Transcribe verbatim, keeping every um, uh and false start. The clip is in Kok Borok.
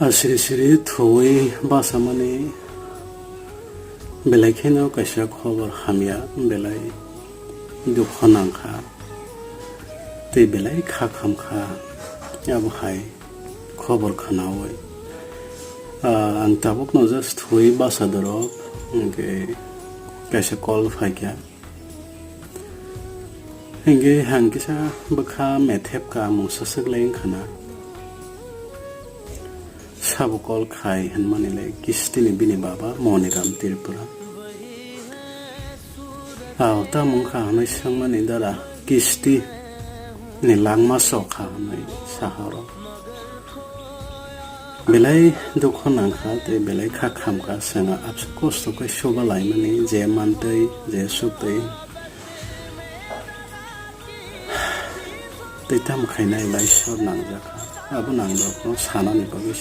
Asiri siri thuwi bachamani belai kheno kaisa khobor hamya, belai dukho nangkha, tei belai kha khamkha. Abo hai khobor khwnawi, ah, ang tabukno just thuwi bachadorok, hwnkhe kaisa call phaikha. Hingke hang kisa bwkha methep ka mungsa swk lai wngkha na. Sabo call khai hinmani le kisti ni bini baba Moniram Tripura. Ao tamo wngkha hinwi swngmani dara kisti ni langma sok kha hinwi saha oro. Belai dukho nangkha tei belai kha khamkha, chwng abse kosto khe suba laimani je mantwi je suktwi. Tei tamo khainai lai sor nangjakha. Abo nangrokno sanani bagwi se